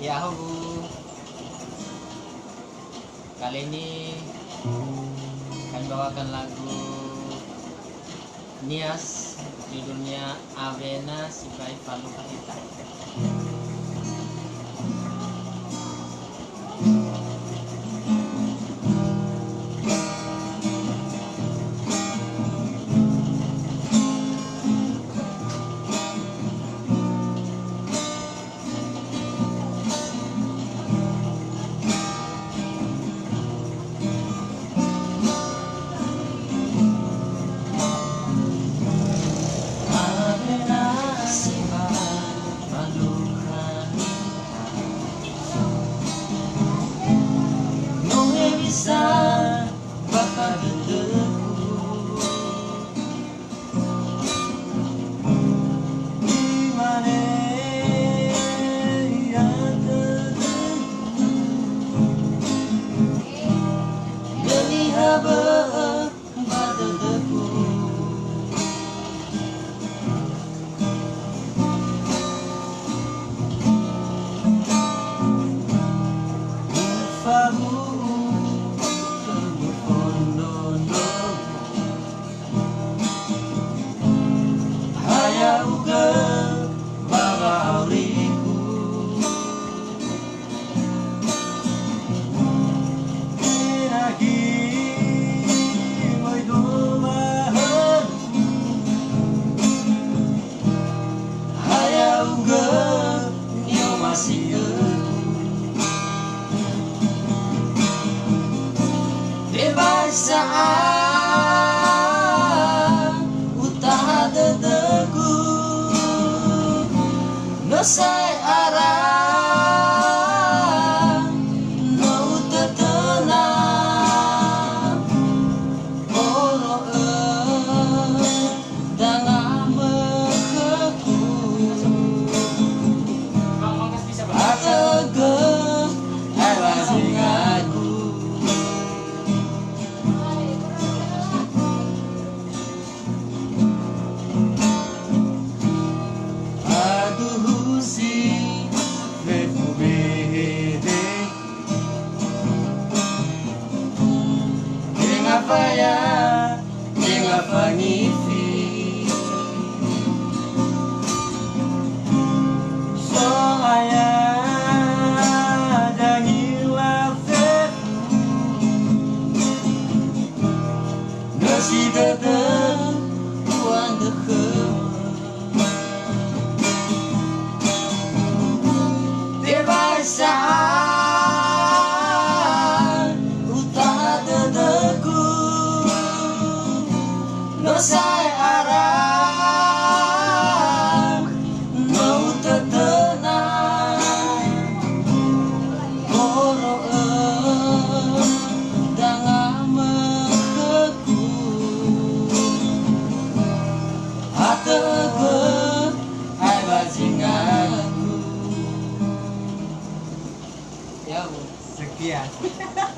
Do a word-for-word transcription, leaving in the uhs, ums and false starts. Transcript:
Yahoo. Kali ini kami bawakan lagu Nias, judulnya Awena sibai Falukha Ita. No hewisa bakha dödögu. Imane ia dödögu. Niha bö'ö ba dödögu. Ufabu'u khömu fondrondro. Ha ya'ugö ba wa'aurigu. Tenagi möi dua hölu. Ha ya'ugö ni'omasi'ögu. Tebai sa'a utaha dödögu. No sa